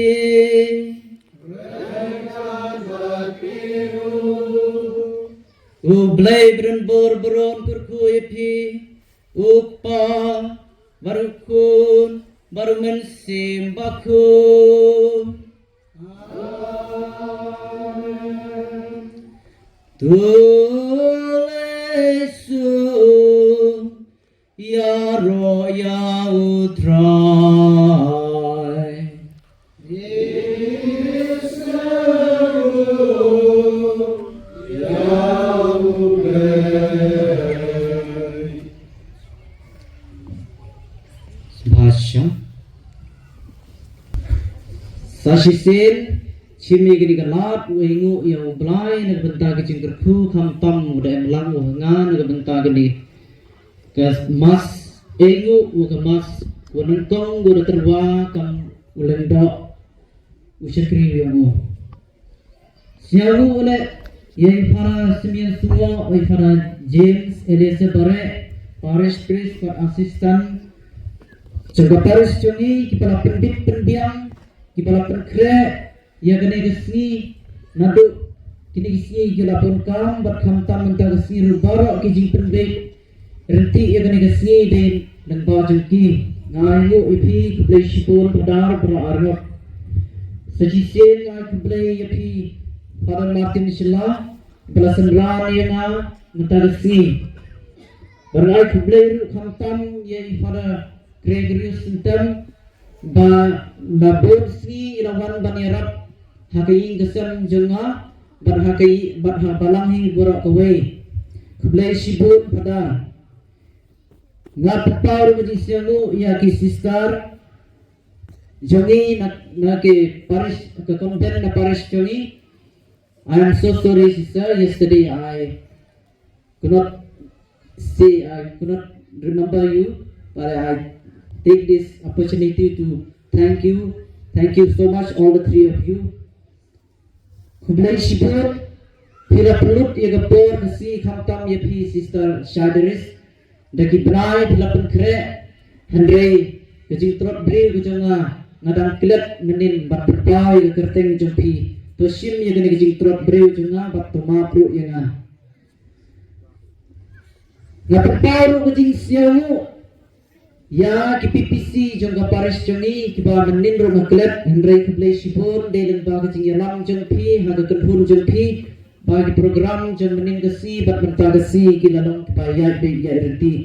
U Blei ba donbor baroh un kyrkhu ïa phi, U Kpa, bad U Khun, Bad u Mynsiem Bakhuid. Amen. To leit suk ïaroh ïa U Trai. Sngewbha shong. Sa shisien, shim ïa kane ka lad, u ainguh ïa U Blai na ka bynta ka jingkyrkhu, khamtam u da em lang u ha nga na ka bynta kane ka Mass, ainguh u ka Mass, u nyngkong u da tyrwa kam u lyngdoh u shakri u ïa u. Sngewbha u leh ïa i Father Simeon Suo, i Father James Eliezer Bareh, Parish Priest bad Assistant jong ka Parish jong ngi, kiba la pynbit pynbiang, kiba la pynkhreh ïa kane ka sngi, naduh kine ki sngi ki la bun kam, bad khamtam mynta ka sngi ruh baroh ki jingpynbit ryntih ïa kane ka sngi dei lyngba jong ki. Nga ainguh ïa phi, khublei shibun Phadar Brother Arngut. Sa shisien nga ai khublei ïa phi Father Martin Shylla, ba la synran ïa nga mynta ka sngi. Bad nga ai khublei ruh khamtam ïa i Father Gregorius Syntem, ba la bun sngi i la wan ban ïarap ha ka ïing ka sem jong nga, bad ha ka ï-, bad ha balang hi baroh kawei. Khublei shibun Phadar. Nga pynpaw ruh ka jingsngewnguh ïa ki sister jong ngi na, na ki parish, ka convent na parish jong ngi. I am so sorry, sister. Yesterday I could not say, I could not remember you, but I take this opportunity to thank you. Thank you so much, all the three of you. Khublei shibun, phi la pynlut ïa ka por ka sngi khamtam ïa phi Sister Shaidaris. Da ki bnai phi la pynkhreh, hynrei ka jingtlot briew ka jong nga, nga dang klet mynnin ban pynpaw ïa ka kyrteng jong phi. To shim ïa kane ka jingtlot briew jong nga bad to map ruh ïa nga. Nga pynpaw ruh ka jingsngewnguh ïa ki P P C jong ka parish jong ngi kiba mynnin ruh nga klet, hynrei khublei shibun dei lyngba ka jingïalam jong phi ha ka kynhun jong phi ba ki program jong mynnin ka sngi bad mynta ka sngi ki la long kiba ïaid beit ïaid ryntih.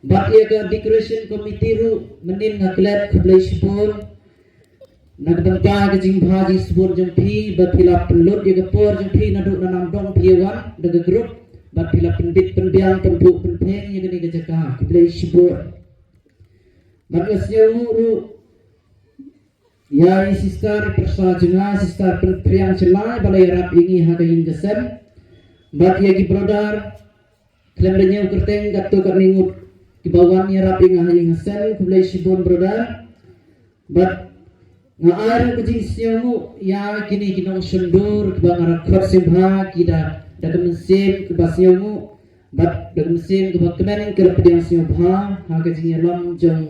Bad ïa ka decoration committee ruh mynnin nga klet, khublei shibun na ka bynta ka jingbha jingsbun jong phi, bad phi la pynlut ïa ka por jong phi naduh na Namdong phi ïa wan da ka group, bad phi la pynbit pynbiang pynbuh pynpheng ïa kane ka jaka. Khublei shibun. Bad nga sngewnguh ruh ïa i sister pyrsa jong nga, Sister Pynpriang Shylla, ba la ïarap ïa ngi ha ka ïing ka sem. Bad ïa ki brother khlem da ñiew kyrteng katto katne ngut kiba wan ïarap ïa nga ha ïing ha sem, khublei shibun brother. Bad nga ai ruh ka jingsngewnguh ïa kine ki nongshondur kiba nga la khot sngewbha, ki da, da ka mynsiem kaba sngewnguh bad da ka mynsiem kaba kmen ki la pdiang sngewbha ha ka jingïalam jong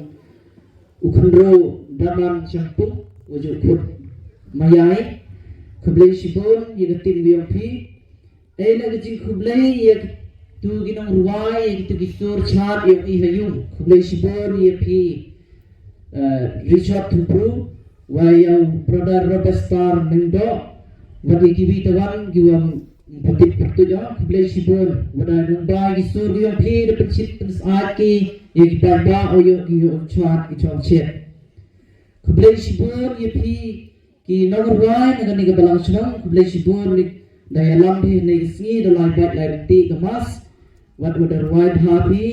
u khynroo Daman Shangpung, u juh khut Mayai. Khublei shibun ïa ka team ka jong phi. Ai la ka jingkhublei ïa kitu ki nongrwai, ïa kitu ki sur chart ïa i ha ïung. Khublei shibun ïa phi, eh, Richard Thubru, wa ïa u brother Robert Star Lyngdoh, wa ïa kiwi tawon ki wa ym pat tip pyrtuit ïa, khublei shibun. Wa da nongbai ki sur ki ïong phi da pynshit pynsyaid ki ïa ki paidbah, ïa ki ïong chart ki chong chet. Khublei shibun ïa phi ki nongrwai na kane ka balang shnong, khublei shibun, da ïalam phi ha kane ka sngi, da lai bad lai ryntih ka mass, wat wat da rwai bha phi,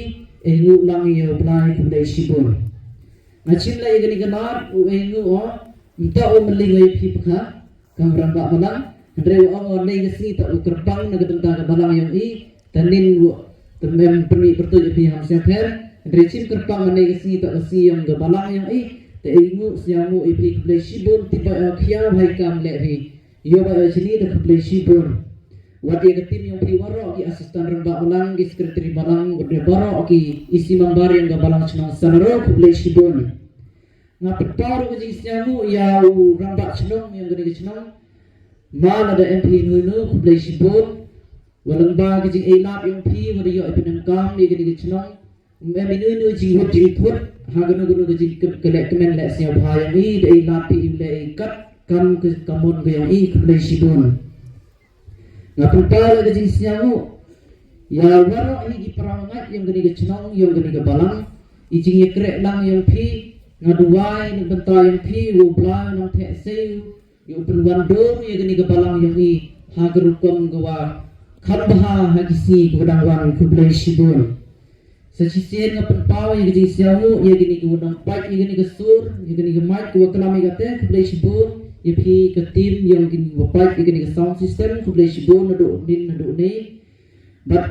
ainguh lang ïa U Blai, khublei shibun. Nga shim la ïa kane ka lad, u ainguh o, mynta u mylli ïa phi pyrkhat, kam rangbah balang, hynrei u ong u ha kane ka sngi ta u kyrpang na ka bynta ka balang ïong i, Te nin u, te mem pynmih pyrtuit ïa phi ha Mynsiem Pher. Hynrei shim kyrpang mynne ka sngi, ta ka sngi ïong ka balang ïong i. Te ainguh sñiawngooh ïa phi, khublei shibun. Tip ba ïa khia bha ïa ka kam leh phi. Ïoh ba ïa shini, te khublei shibun. Wat ïa ka team ïong phi waroh, ki assistant rangbah balang, ki secretary balang, bad ïa baroh ki isi member ïong ka balang chnong Sanaro, khublei shibun. Nga pynpaw ruh ka jingsñiawngooh ïa u rangbah chnong ïong kane ka chnong. Ma lada em phi ino ino, khublei shibun. Wat lyngba ka jingïalap ïong phi, wat ïoh ïa phi nang kam ïa kane ka chnong. Em ino ino jingwut jingthut. Ha kano kano ka jingkylli kmen leh sngewbha ïong i, da i lad phi i leh i kat kam ka kamon ka ïong i, khublei shibun. Nga pynpaw leh ka jingsngewnguh ïa waroh hi ki para ngeit ïong kane ka chnong ïong kane ka balang. I jingïakren lang ïong phi, nga duwai na ka bynta ïong phi, u Blei u nang theh sei u ïa u pynwandur ïa kane ka balang ïong i ha ka rukom ka wa kham bha ha ki sngi ka wa dang wan, khublei shibun. Sa shisien nga pynpaw ïa ka jingsngewnguh ïa kine ki wa nang pait ïa kane ka sur, ïa kane ka mic ka wa klam ïa kata, khublei shibun. Ïa phi ka team ïong kine wa pait ïa kane ka sound system, khublei shibun naduh nin naduh ne. Bad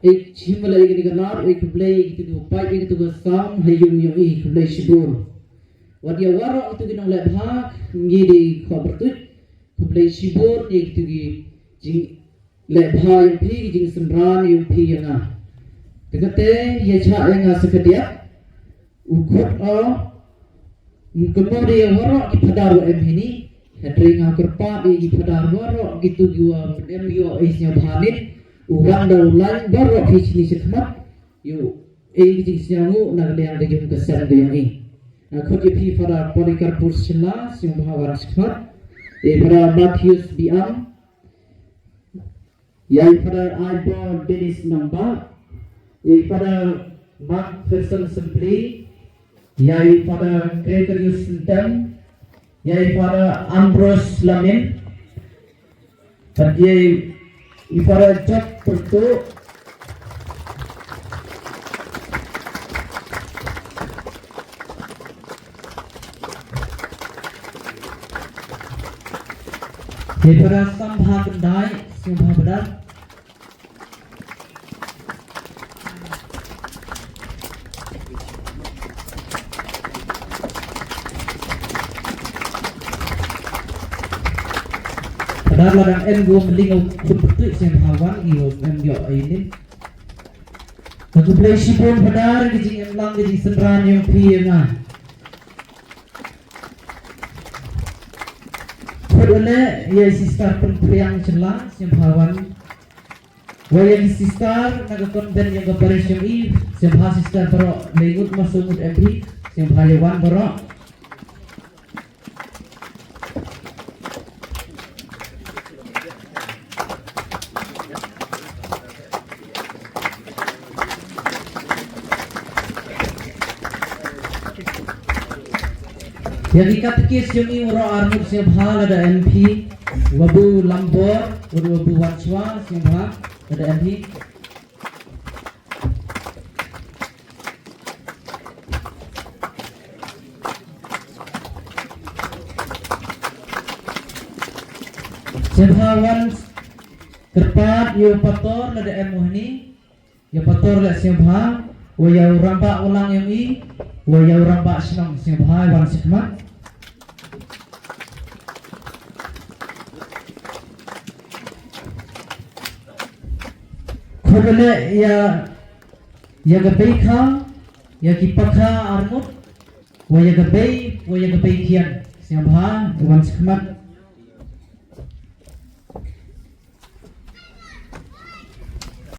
ei chim la ïa kane ka lar, ei khublei ïa kito ki wa pait ïa kito ka sound ha ïung ïong i, khublei shibun. Wat ïa waroh kito ki nongleh bha, ngi dei khubor tuid, khublei shibun ïa kito ki jing leh bha ïong phi, ki jingsynran ïong phi ïa nga. Te kata ïa chah ïa nga sa khadïat. U khut o, kumno dei ïa waroh ki phadar wa em hini. Hynrei nga kyrpad ïa ki phadar waroh kito ki wa em ïoh ei sngewbha nin. U wan da u lain baroh phi chini shakhmat. Ïoh ei ki jingsngewnguh na ka liang ka jong ka sem ka ïong i. Nga khut ïa phi Father Polycarpus Shylla, sngewbha wan shakhmat. Ïa i Father Matthews Biam. Ïa i Father Aibor Dennis Nongbah, ïa i Father Mark Ferson Sempli, ïa i Father Gregorius Ntem, ïa i Father Ambrose Lamin, bad ïa i Father Job Pertu. Ïa i Father Sambha Kyndait, sngewbha Father. Father, lada em ki wa mling u khun pyrtuid sngewbha wan, ki wa em ïoh ei nin. Nga khublei shibun Father, ka jingem lang ka jingsynran ïong phi ïa nga. Khut u leh ïa i Sister Pynpriang Shylla, sngewbha wan. Wa ïa ki sister na ka convent ïong ka parish ïong i, sngewbha sister baroh, lai ngut ma saw ngut em phi, sngewbha ïa wan baroh. Ïa ki katekis ïong i waroh arngut sngewbha lada em phi, wa bu lambor, wa bu wan shwa sngewbha lada em phi. Sngewbha wan kyrpad ïa u pastor lada em u hynne. Ïa u pastor leh sngewbha, wa ïa u rangbah u lang ïong i, wa ïa u rangbah shnong sngewbha wan shakhmat. Khut u leh ïa, ïa ka bei kha, ïa ki pakha arngut, wa ïa ka bei, wa ïa ka bei khian. Sngewbha wan shakhmat.